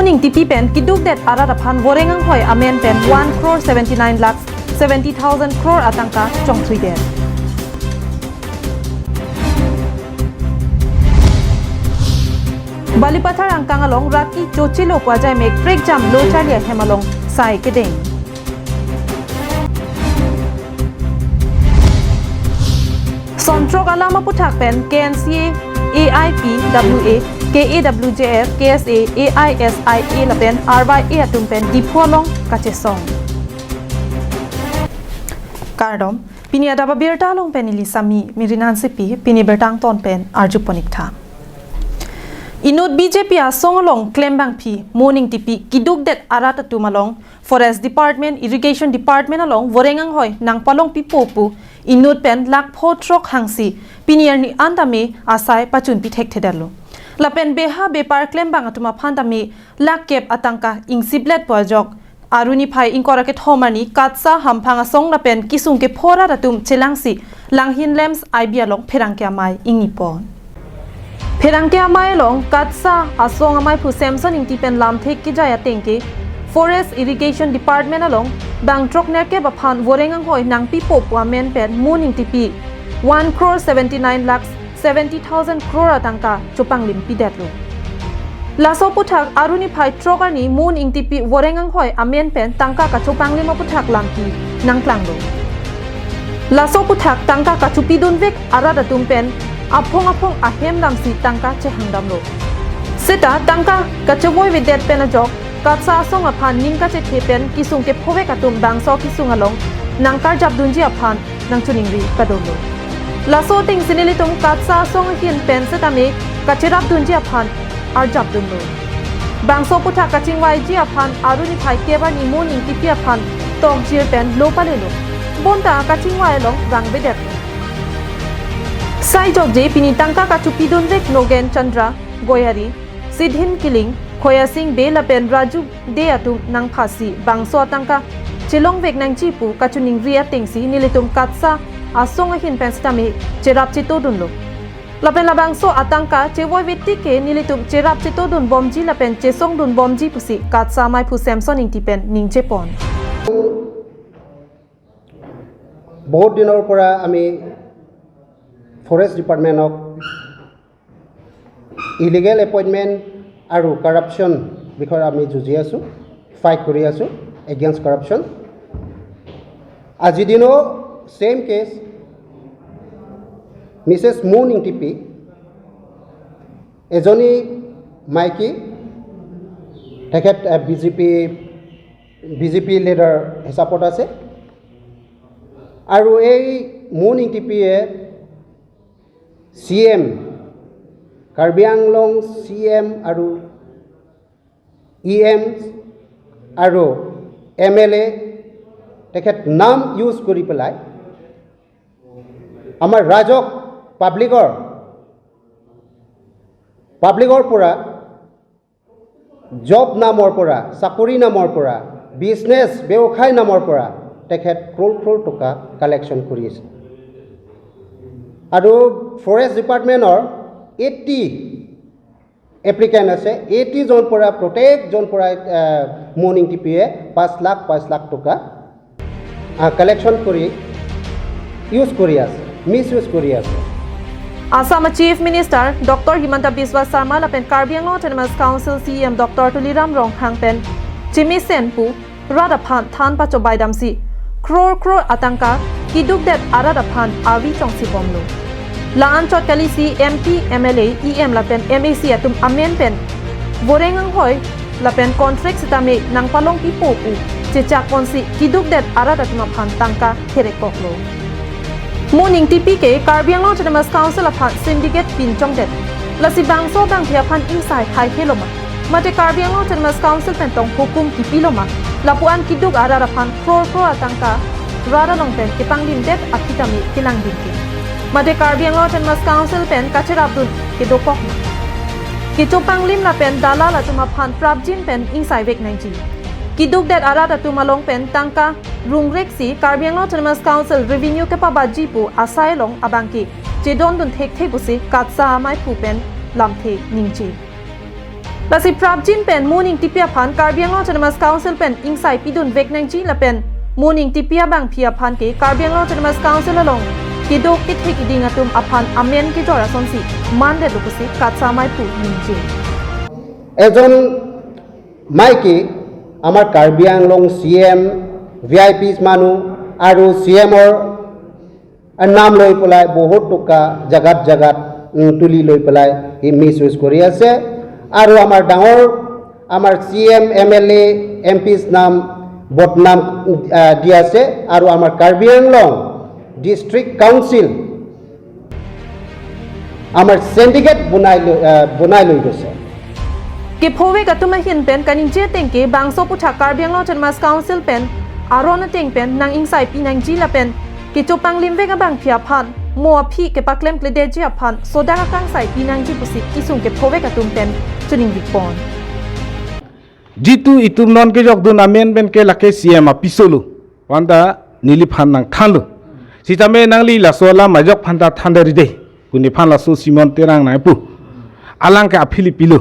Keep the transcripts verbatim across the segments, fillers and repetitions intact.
Ingtipi pen kidukdet arat aphan voreng anghoi amen pen one crore seventy nine lakhs seventy thousand crore atangka chongthuidet. Balipathar angkang along raki chochelo pu ajaimek prekjam lo charli ahem along sai kedeng. Sontrok alam aputhak pen K N C A, A I P W A, K A W J F, K S A, A I S I A lapen R Y A atum pen Diphu along kachesong. Kardom, pini adap abirta along pen neli Sami Mirin Hansepi, pini birta angton pen arjuponik tha. Inut B J P asong along klembangpi Moon Ingtipi kidukdet arat atum along Forest Department, Irrigation Department along voreng anghoi nangpalongpipo pu inut pen lakh pho throk hangsi pini arni an tame asai pachunpi thekthedetlo. Lapen beha bepar klembang atum aphan tame lakh kep atangka ingsiplet pu ajok aru niphai ingkoi ra kethom arni KATSA hamphang asong lapen kesung kepho arat atum chelangsi Langhin Lamps I B along pherangke amei ingnipon. Pherangke amei along KATSA asong amaiphu Samson Ingti pen lamthe kejai ateng ke Forest Irrigation Department along bang throk nerkep aphan voreng anghoi nangpipo pu amen pen Moon Ingtipi one crore seventy nine lakhs seventy thousand crore atangka chopanglim pidetlo. Laso aputhak aru niphai throk arni Moon Ingtipi voreng anghoi amen pen tangka kachopanglim aputhak lampi nangklanglo. Laso aputhak tangka kachopidunvek arat atum pen aphong aphong ahem damsi tangka chehangdamlo. Seta tangka kachevoivedet pen ajok KATSA asong aphan ning kachethe pen kesung kephovek atum bangso kesung along nangkarjapdunji aphan nangchiningri padunlo. Laso atengsi nelitum KATSA asong ahin pen setame kacherapdunji aphan arjapdunlo. Bangso aputhak kachingvaiji aphan aru niphai kep arni Moon Ingtipi aphan tokjir pen lo palelo. Bonta kachingvai along vangvedet. Sai jokje pini tangka kachopidunvek Nogen Chandra Goyari, Sidhin Killing, Khoyasing Bey lapen Raju Dey atum nangphasi bangso atangka chelongvek nangji pu kachiningri atengsi nelitum KATSA asong ahin pen setame cherap chetodunlo. Lapen labangso atangka chevoive tik ke nelitum cherap chetodunbomji lapen chesongdunbomji pusi KATSA amaiphu Samson Ingti pen ningjepon. বহুত দিনৰ পৰা আমি ফৰেষ্ট ডিপাৰ্টমেণ্টক illegal appointment আৰু কাৰাপশ্যন বিষয়ে আমি যুঁজি আছোঁ, ফাইট কৰি আছোঁ এগেইনষ্ট কাৰাপশ্যন। আজিৰ দিনো same case, Mrs moon Ingtipi, এজনী মাইকী, তেখেত বিজেপি বিজেপি লিডাৰ হিচাপত আছে। আৰু এই মুন ইংটিপিয়ে C M, Karbi Anglong C M আৰু ই এম আৰু এম এল এ তেখেত নাম ইউজ কৰি পেলাই আমাৰ ৰাইজক, পাব্লিকৰ পাব্লিকৰ পৰা জব নামৰ পৰা, চাকৰি নামৰ পৰা, বিজনেছ ব্যৱসায় নামৰ পৰা তেখেত ক্ৰ'ৰ ক্ৰ'ৰ টকা কালেকশ্যন কৰি আছে। আৰু ফৰেষ্ট ডিপাৰ্টমেণ্টৰ এইটি এপ্লিকেণ্ট আছে, এইটিজন পৰা, প্ৰত্যেকজন পৰা মুন ইংটিপিয়ে পাঁচ লাখ পাঁচ লাখ টকা কালেকশ্যন কৰি ইউজ কৰি আছে, মিছ ইউজ কৰি আছে। Assam Chief Minister Doctor Himanta Biswa Sarma lapen Karbi Anglong Autonomous Council C E M Doctor Tuliram Ronghang pen chemesen pu rat aphan than pachobai damsi crore crore atangka kidukdet arat aphan avi chongsibomlo. La-anchot kalisi M P, M L A, E M lapen M A C atum amen pen voreng anghoi lapen contract sitame nangpalongpipo pu chechakponsi kidukdet arat atum aphan tangka therekoklo. Muning T P ke Karbi Anglong Autonomous Council aphan syndicate pinchongdet. Lasi bangso bangphi aphan ingsai haiheloma? Mate Karbi Anglong Autonomous Council pen tong hukum kipiloma? Lapu-an kiduk arat aphan crore crore atangka rat along pen kepanglimdet aphi tame kelangdingke. Mate Karbi Anglong Autonomous Council pen kacherapdun kedokokma? Kechopanglim lapen dalal atum aphan prapjin pen ingsaivek nangji. Kidukdet arat atum along pen tangka rungreksi Karbi Anglong Autonomous Council revenue kepabatji pu asai along abangke chedondun thekthe pusi KATSA amaiphu pen lamthe ningje. Lasi prapjin pen Mon Ingtipi aphan Karbi Anglong Autonomous Council pen ingsai pidun vek nangji lapen Mon Ingtipi abangpi aphan ke Karbi Anglong Autonomous Council along kedo kethe kiding atum aphan amen kejor asonsi mandetlo pusi katsa amei pu ningje. এজন মাইকী আমাৰ Karbi Anglong C M, V I P মানুহ আৰু চি এমৰ নাম লৈ পেলাই বহুত টকা জাগাত জাগাত, উম, তুলি লৈ পেলাই সি মিছ ইউজ কৰি আছে। আৰু আমাৰ ডাঙৰ আমাৰ চি এম, এম এল এ, এম পিছ নাম বদনাম, আহ, দি আছে। আৰু আমাৰ কাৰ্বি আংলং ডিষ্ট্ৰিক্ট কাউন্সিল আমাৰ চেণ্ডিকেট বনাই লৈ, আহ, বনাই লৈ গৈছে। Kephovek atum ahin pen kaningje ateng ke bangso aphuthak Karbi Anglong Autonomous Council pen aron ateng pen nang ingsai pi nangji lapen kecho panglimvek abangpi aphan mo aphi kepaklem kledetji aphan sodak akangsai pi nangji pusi kesung kephovek atum pen choningvekpon. Jitu itum non kejokdun amen pen ke lake C M apiso lo. Bonta neliphan nangthanlo. Sitame nangli laso alam ajok phanta thandari de. Pu neliphan laso Simeon Terang nangpu. Alang ke aphili pilo.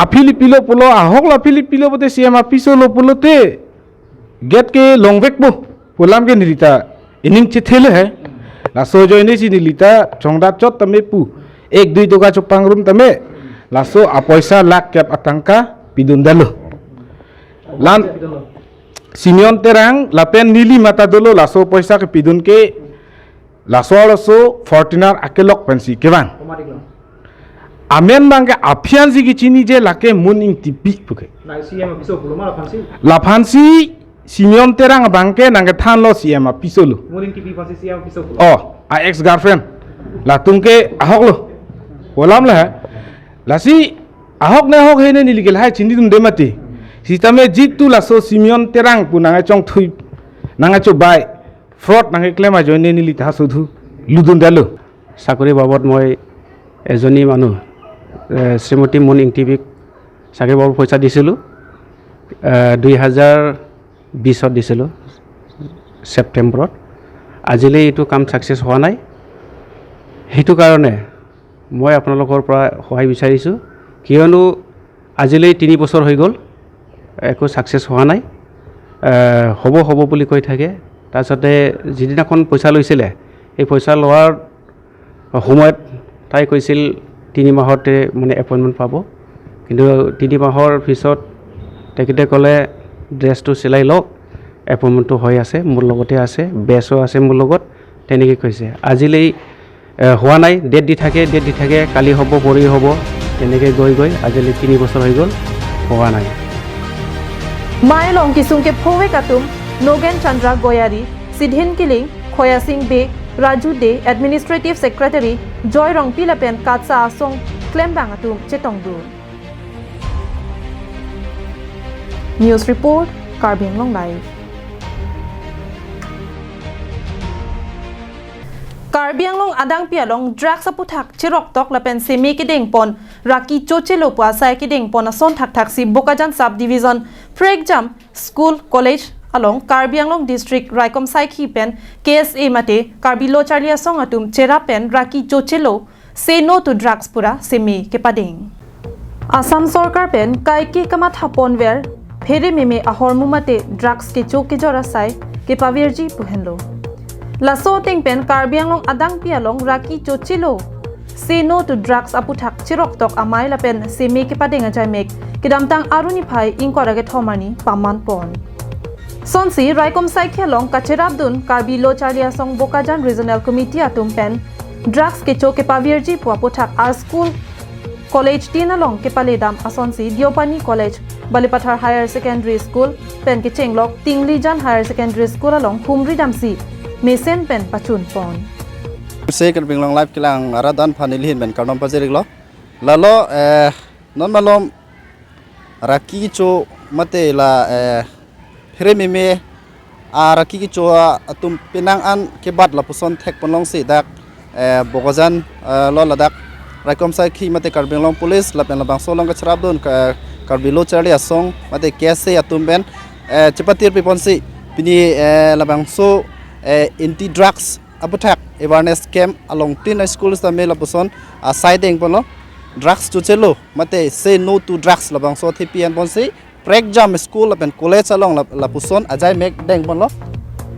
Aphili pilo pulo, ahok la aphili pilo pulote C M apiso lo pulote gate ke longvekpo pu alam ke nelita ining chethele he. Laso ajoine si nelita chongdat chot tame pu. Ek dui toka chopangrum tame. Laso apoisa lakh kep atangka pidundetlo. Lan Simeon Terang lapen neli mata dolo laso poisa kepidun ke laso laso Fortuner akelok pensi kevang. Amen abangke aphiansi kechiniji lake Mon Ingtipi puke. Nai C M apiso pulo ma laphansi? Laphansi Simeon Terang abangke nangkethanlo C M apiso lo. Mon Ingtipi aphansi C M apiso pulo. Oh, a ex girlfriend. Latum ke ahok lo. Pu alam le he. Lasi ahok ne ahok he ne neli ke lahai chinidunde mati. Sitame jitu laso Simeon Terang pu nangkechongthui, nangkechobai, fraud nangkeklem ajoine nelita sodhu ludundetlo. চাকৰি বাবদ মই এজনী মানুহ, এ, শ্ৰীমতী মুন ইংটিভিক চাকৰি বাবদ পইচা দিছিলোঁ, এ, দুই হাজাৰ বিছত দিছিলোঁ ছেপ্টেম্বৰত। আজিলৈ এইটো কাম ছাকচেছ হোৱা নাই। সেইটো কাৰণে মই আপোনালোকৰ পৰা সহায় বিচাৰিছোঁ, কিয়নো আজিলৈ তিনি বছৰ হৈ গ'ল, একো ছাকচেছ হোৱা নাই। এ, হ'ব হ'ব বুলি কৈ থাকে। তাৰপিছতে যিদিনাখন পইচা লৈছিলে, সেই পইচা লোৱাৰ সময়ত তাই কৈছিল তিনি মাহতে মানে এপইণ্টমেণ্ট পাব, কিন্তু তিনি মাহৰ পিছত তেখেতে ক'লে ড্ৰেছটো চিলাই লওক, এপইণ্টমেণ্টটো হৈ আছে, মোৰ লগতে আছে, বেচো আছে মোৰ লগত, তেনেকৈ কৈছে। আজিলৈ, এ, হোৱা নাই, ডেট দি থাকে, ডেট দি থাকে, কালি হ'ব, পৰহি হ'ব, তেনেকৈ গৈ গৈ আজিলৈ তিনি বছৰ হৈ গ'ল, হোৱা নাই। Mei along kesung kephovek atum Nogen Chandra Goyari, Sidhin Killing, Khoya Sing Bey, Raju Dey, Administrative Secretary Joy Rongpi lapen katsa asong klembang atum chetongdun. News Report, Karbi Anglong Live. Karbi Anglong adangpi along drugs aphuthak cheroktok lapen seme kedengpon raki chochelo pu asai kedengpon ason thakthaksi Bokajan Sub Division prekjam school, college along Karbi Anglong District Raikom Saikhi pen K S A mate Karbi Lo Charli Asong atum cherap pen raki chochelo Say No to Drugs pura seme kepadeng. Assam Sorkar pen kaike kamathaponver phere meme ahormu mate drugs kecho kejor asai kepavirji pu henlo. Laso ateng pen Karbi Anglong adangpi along raki chochelo Say No to Drugs aphuthak cheroktok amei lapen seme kepadeng ajaimek kedamtang Aru niphai ingkoi ra kethom arni pamanpon. Sonsi Raikom Saikhi along kacherapdun Karbi Lo Charli Asong Bokajan Regional Committee atum pen drugs kecho kepavirji pu aphuthak ar school, college tin along kepaledam asonsi Deopani College, Balipathar Higher Secondary School pen kechenglok Tinglijan Higher Secondary School along humri damsi mesen pen pachunpon. Sei Karbi Anglong Live kelang arat-an aphan nelihin pen kardom pajir-iklo. Lalo, eh, non malom raki kecho mate la, eh, phere meme, ah, raki kecho, ah, atum penang an kebat lapuson thekponlongsi dak, eh, Bokajan, eh, lo ladak Raikom Saikhi mate Karbi Anglong Police lapen labangso along kacherapdun ka, Karbi Lo Charli Asong mate K S A atum pen, eh, chepatir piponsi pini, eh, labangso, eh, anti drugs aphuthak awareness camp along tin a school sitame lapuson asai dengponlo. drugs chochelo, mate say no to drugs labangso athepi enponsi prekjam school lapen college along lap-, lapuson ajai mek dengponlo.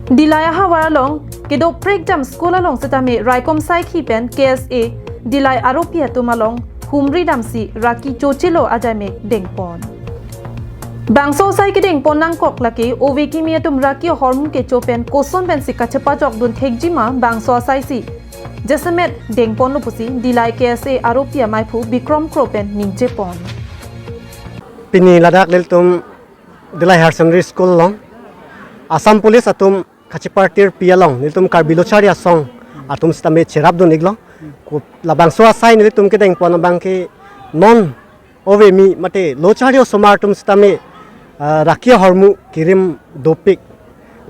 Dillai ahavar along kedo prekjam school along setame raikom saikhi pen K S A Dillai aropi atum along humri damsi raki chochelo ajai mek dengpon. Bangso asai kedengpon nangkok lake ove kimi atum raki ahormu kecho pen koson pensi kachepachokdun thekjima bangso asaisi jasemet dengponlo pusi Dillai K S A aropi amaiphu Bikrom Kro pen ningjepon. Pini ladak nelitum Dillai Higher Secondary School along Assam Police atum kachepartirpi along nelitum Karbi Lochari Asong atum setame cherapdun-iklo. Ku-, labangso asai nelitum kedengpon abangke non ove kimi mate lochari osomar atum setame, ah, raki ahormu kerim dopik.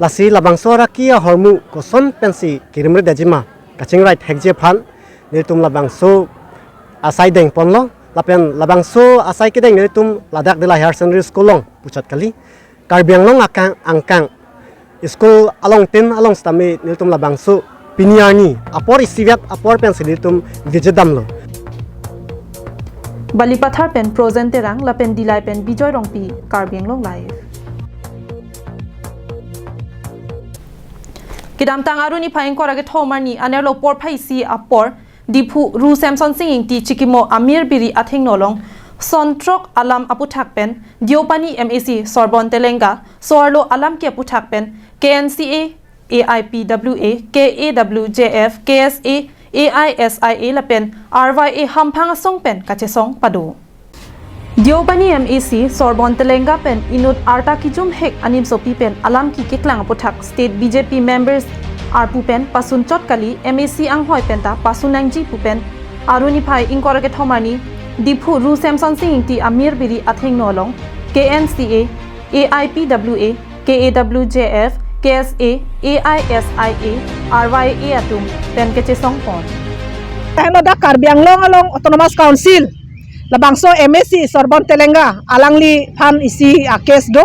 Lasi labangso raki ahormu koson pensi kerimredetjima kachingrai thekji aphan nelitum labangso asai dengponlo. Lapen labangso asai kedeng nelitum ladak Dillai Higher Secondary School along puchot kali. Karbi Anglong akang angkang school alongtin along setame nelitum labangso pini arni apor isivet apor pensi nelitum visit damlo. Balipathar pen Projen Terang lapen Dillai pen Bijoy Rongpi, Karbi Anglong Live. Kedamtang Aru niphai ingkoi ra kethom arni anerlo porphai isi apor Diphu Ru Semsonsing Ingti chikimo Amir Biri athengno along son throk alam aputhak pen Deopani M A C Sorbon Telenga, so-arlo alam ke aputhak pen K N C A, A I P W A, K A W J F, K S A, A I S I A lapen R Y A hamphang asong pen kachesong pado. Deopani M A C Sorbon Telenga pen inut arta kijumhek animsopi pen alam ki keklang aputhak State B J P members arpu pen pasun chot kali, M A C anghoi penta pasun nangji pu pen Aru niphai ingkoi ra kethom arni Diphu Ru Semsonsing Ingti Amir Biri athengno along K N C A, A I P W A, K A W J F, K S A, A I S I A, R Y A atum pen kachesong pon. Taheno dak Karbi Anglong along Autonomous Council labangso M A C Sorbon Telenga alangliphan isi a case do.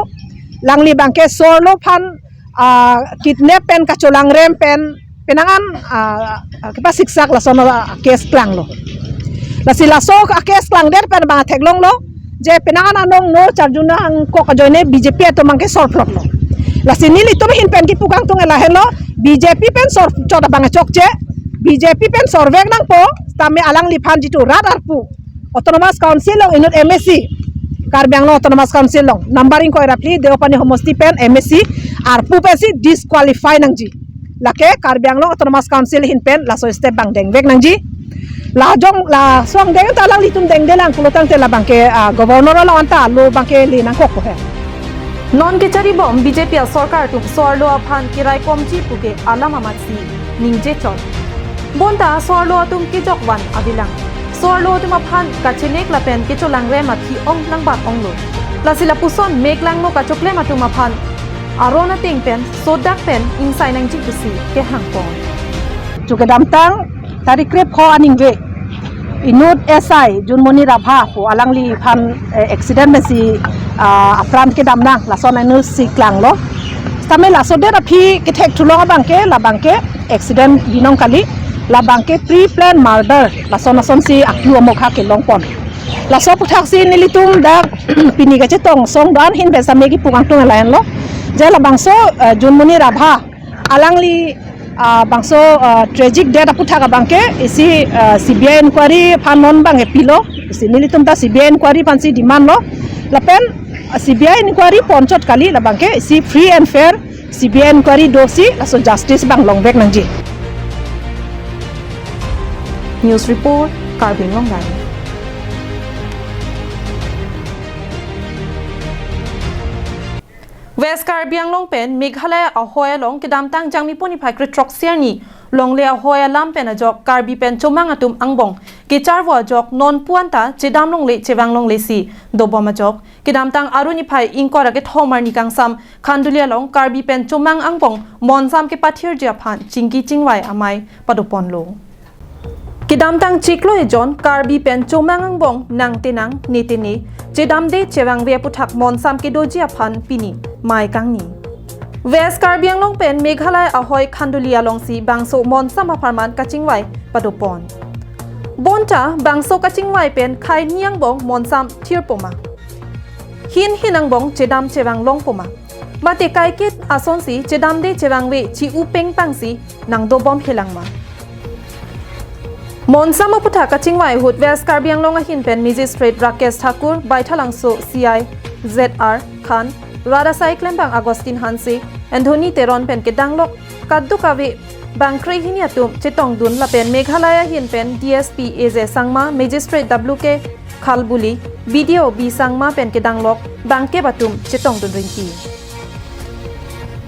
Alangli abangke so-arlo aphan, ah, kidnap pen kacholangrem pen penang an, ah, ah, kepasiksak lason a case klanglo. Lasi laso a case klangdet pen abang theklonglo je penang an anong no charjuna angkok ajoine B J P atum abangke sorplotlo. Lasi nelitum ahin pen kipu kangtung lahenlo, B J P pen sor chot abang chokche, B J P pen sorvek nangpo, tame alangliphan jitu rat arpu Autonomous Council along inut M A C, Karbi Anglong Autonomous Council along number ingkoi ra phli Deopani homosti pen M A C arpu pensi disqualify nangji. Lake Karbi Anglong Autonomous Council ahin pen laso step abang dengvek nangji. Lajong laso angdeng ta alanglitum dengdelang pulo tangte labangke, ah, Governor along anta lo abangke le nangkokpo he. Non kecharibom B J P asorkar atum so-arlo aphan keraikomji puke alam amatsi ningje chot. Bonta so-arlo atum kejokvan avelang. So-arlo atum aphan kachenek lapen kecholangrem aphi ong nangbat-onglo. Lasi lapuson meklangno kachoklem atum aphan aron ateng pen sodak pen ingsai nangji pusi kehangpon. Chu kedamtang tarik krepho aningve inut S I Junmoni Rabha pu alangliphan, eh, accident pensi, ah, apran kedam nang lason anus si klanglo. Tame laso det aphi kethek thulong abangke labangke accident binong kali, labangke pre-plan murder lason asonsi akyu amokha kelongpon. Laso aputhaksi nelitum dak pini kachetong song do-an ahin pen same kipu kangtung lahenlo. Je labangso, eh, Junmoni Rabha alangli, ah, bangso, ah, tragic death aputhak abangke isi, ah, C B I inquiry aphan non abangke pilo, isi nelitum ta C B I inquiry aphansi demand lo. Lapen, ah, C B I inquiry ponchot kali labangke isi free and fair C B I inquiry dosi laso justice abang longvek nangji. News report, Karbi Anglong Live. West Karbi Anglong pen Meghalaya ahoi along kedamtang Jangmipo niphai krethrok isi arni longle ahoi alam pen ajok Karbi pen Chomang atum angbong kecharvo ajok nonpu anta chedam longle chevang longle si dobom ajok kedamtang Aru niphai ingkoi ra kethom arni kangsam Khanduli along Karbi pen Chomang angbong monsam kepathirji aphan chingki chingvai amei padoponlo. Kedamtang chiklo ejon Karbi pen Chomang angbong nangtenang netene chedamde chevangve aputhak monsam kedoji aphan pini mei kangni. West Karbi Anglong pen Meghalaya ahoi Khanduli alongsi bangso monsam apharman kachingvai padopon. Bonta bangso kachingvai pen khei ni angbong monsam thirpo ma? Hin hin angbong chedam chevang longpo ma? Mate kaiket asonsi chedamde chevangve chi-u pengpangsi nangdobom helang ma? Monsam aputhak kachingvai ahut West Karbi Anglong ahin pen Magistrate Rakesh Thakur, Baithalangso C I Z R Khan, rat asai klembang Augustine Hanse, Anthony Teron pen kedanglok kadokave bangkre hini atum chetongdun lapen Meghalaya ahin pen D S P A J Sangma, Magistrate W K Khalbuli, B D O B Sangma pen kedanglok bangkep atum chetongdun rinti.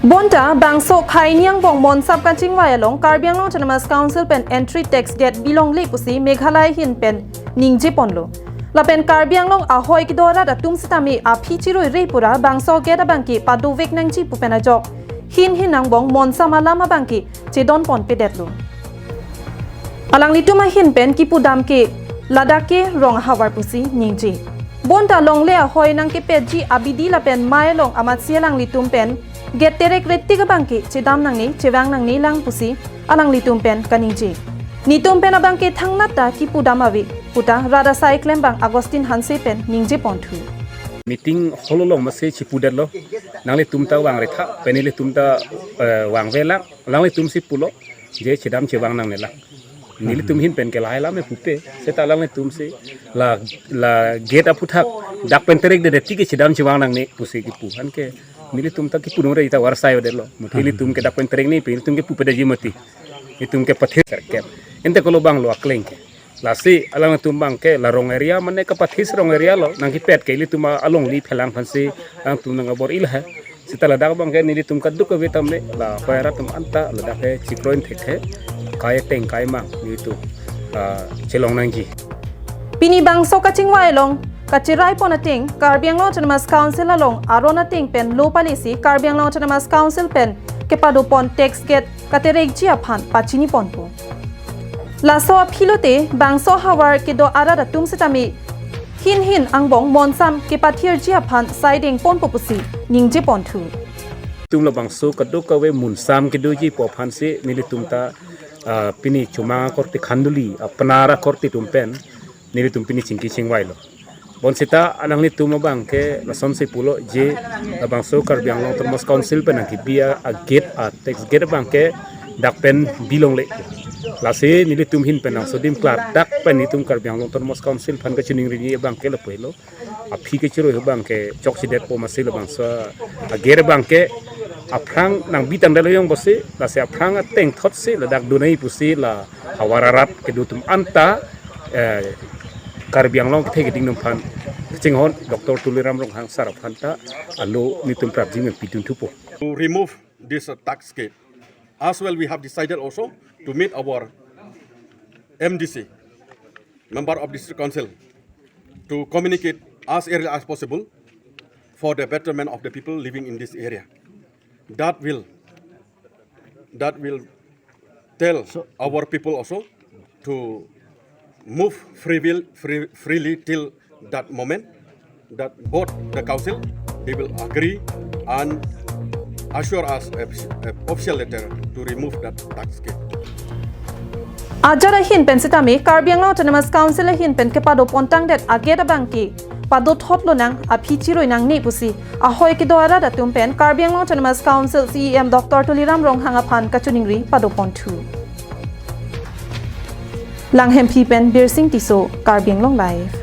Bonta bangso khei ni angbong monsam kachingvai along Karbi Anglong Autonomous Council pen entry tax gate bilongle pusi Meghalaya ahin pen ningjeponlo. Lapen Karbi Anglong ahoi kedo arat atum sitame aphi chiroire pura bangso gate abangke padovek nangji pu pen ajok hin hin angbong monsam alam abangke chedonponpedetlo. Alanglitum ahin pen kipudam ke ladak ke rong ahavar pusi ningje. Bonta longle ahoi nangkepetji abidi lapen mei along amatsi alanglitum pen gate terek retik abangke chedam nangne chevang nangne lang pusi alanglitum pen kaningje. Netum pen abangke thangnat ta kipudam ave puta rat asai klembang Augustine Hanse pen ningjeponthu. Meeting hall along masi chipudetlo. Nanglitum ta vangretha, pen ilitum ta, eh, vangvelang, alanglitumsi pulo je chedam chevang nangnelang. Nelitum hin pen ke lahai lam pupe, seta alanglitumsi la, la gate aputhak dak pen terekdede tik ke chedam chevang nangne pusi kipu. Anke nelitum ta kipudunre ta varsai vedetlo. Mati ilitum ke dak pen terekne pen ilitum ke pupedetji mati. Ilitum ke pathir serkep. Ente kolo banglo akleng ke. Lasi alanglitum abangke la rong area mane kapathis rong area lo nangkepet ke ilitum alongli phelang aphansi alangtum nang abor-i lahai. Seta ladak abangke nelitum kadokave tame la pera atum anta ladak ke chikroin thekthe. Kai teng kai mang nelitum, ah, chelong nangji. Pini bangso kachingvai along kachiraipon ateng Karbi Anglong Autonomous Council along aron ateng pen lo palisi Karbi Anglong Autonomous Council pen kepadopon tax gate katerekji aphan pachiniponpo. Laso aphi lote bangso ahavar kedo arat atum sitame hin hin angbong monsam kepathirji aphan saidengponpo pusi ningjeponthu. Tum labangso kadokave monsam kedoji pu aphansi nelitum ta, ah, pini Chomang akorte Khanduli, ah, Pnar akorte atum pen nelitum pini chingki chingvailo. Bonseta alanglitum abangke lasonsi pulo je labangso Karbi Anglong Autonomous Council pen nangkebi a, a gate, a tax gate abangke dak pen bilongle. Lasi nelitum hin pen nangsodim klardak pen nelitum Karbi Anglong Autonomous Council aphan kachiningri abangke lapu helo. Aphi kechiroi abangke chokchedetpo masi labangso a gate abangke aphrang nangbi tangdetlo jongbosi, lasi aphrang ateng thotsi ladak donai pusi la ahavar arat kedo atum anta, eh, Karbi Anglong kethe keding atum aphan chinghon Doctor Tuliram Ronghang sir aphan ta alo nelitum prapjin pen pidunthupo. To remove this, uh, tax gate. As well, we have decided also to meet our M D C, Member of District Council, to communicate as early as possible for the betterment of the people living in this area. That will, that will tell So our people also to move free will, free, freely till that moment that both the council, they will agree and assure us a, a official letter to remove that tax gate. Ajat ahin pen sitame Karbi Anglong Autonomous Council ahin pen kepadopon tangdet a gate abangke padothot lonang, aphi chiroi nangne pusi ahoi kedo arat atum pen Karbi Anglong Autonomous Council C E M Doctor Tuliram Ronghang aphan kachiningri padoponthu. Langhemphi pen Birsing Tisso, Karbi Anglong Live.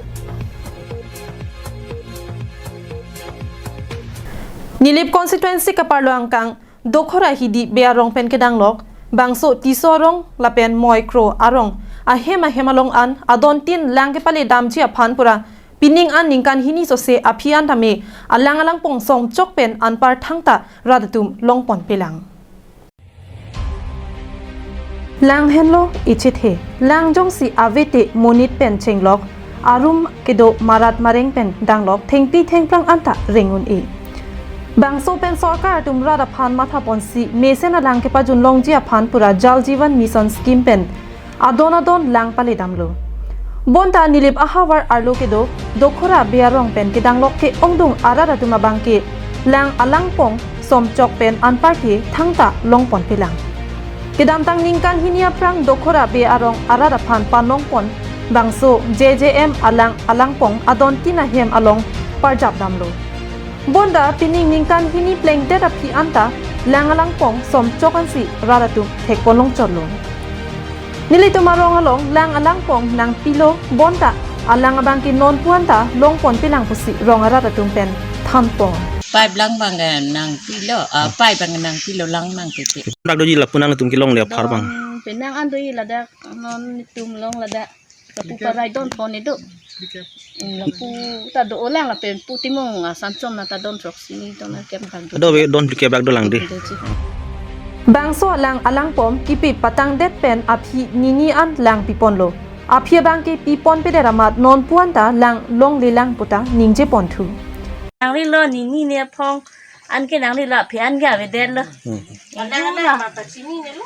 Nilip constituency kaparlo angkang Dokhora Hidi Bey arong pen kedanglok bangso Tisso arong lapen Moikro arong ahem ahem along an adontin lang kepale damji aphan pura pining an ningkan hini sose aphi an tame alang alang pong somchok pen anpar thangta rat atum longponpelang. Lang henlo ichethe, lang jongsi avete monit pen chenglok, arum kedo marat mareng pen danglok thengpi thengphrang anta reng un-e. Bangso pen sorkar atum rat aphan mathaponsi mesen alang kepajun longji aphan pura Jal Jeevan Mission scheme pen adon adon lang pale damlo. Bonta Nilip ahavar arlo kedo Dokhora Bey arong pen kedanglok ke-ongdung arat atum abangke lang alang pong somchok pen anparke thangta longponpelang. Kedamtang ningkan hini aphrang Dokhora Bey arong arat aphan panongpon Bangso J J M alang alangpong adon tin ahem along parjap damlo. Bonta pining ningkan hini plengdet aphi anta lang alangpong somchok ansi rat atum thekpon longchotlo. Nelitum arong along lang alangpong nangpilo bonta alang abangke nonpu anta longponpelang pusi rong arat atum pen thanpon. Pipe lang abang, eh, nangpilo, ah, pipe abang nangpilo lang nangtiti. Dak doji lapu nangtum kelongle apar abang. Dong, penang an doji ladak, non netum along ladak. Lapu parai donpon idu. Hmm, lapu ta do-olang lapen pu timung asan chom na ta don throksi ni don akep kang do. Ado ve don phlikep dak dolang di. Doji. Bangso alang alangpong kipi patangdet pen aphi nini an lang piponlo. Aphi abangke piponpedet amat nonpu anta lang longlelang puta ningjeponthu. Nangrilo nini ne aphong anke nangrilo aphi anke avedetlo. Hmm.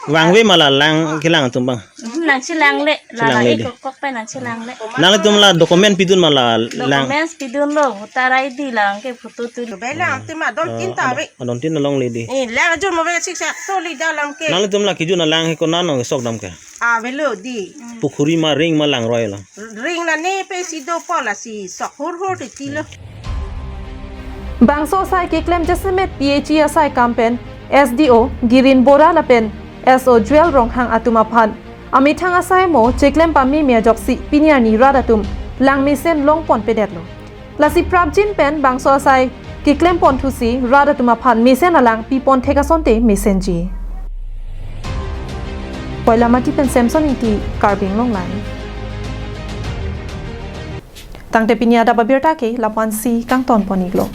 Vangve ma la lang kelang atum abang. Hmm, nangchelangle, la la Chelangle di. Ekok pe nangchelangle. Nanglitum la document pidun ma la lang. Documents pidunlo, voter I D lang ke photo tu. Bela atum adon tin ta ve. Adon tin alongle di. Eh, lang jun mo ve sik sa to li da lang ke. Nanglitum la kejun alang he konat nong sok dam ke. Avelo di. Pukhuri ma ring ma langroi lo. Ring la ne pe si dopo lasi sok hur hur titi lo. Bangso asai keklem jasemet P H E asai kam pen S D O Girin Bora lapen S O Jewel Ronghang atum aphan amethang asai mo cheklem pameme ajoksi pini arni rat atum lang mesen longponpedetlo. Lasi prapjin pen bangso asai keklemponthusi rat atum aphan mesen alang pipon thek asonte mesenji. Koilamati pen Samson Ingti, Karbi Anglong Live. Tangte pini adap abirta ke lapu-ansi kangtonpon-iklo.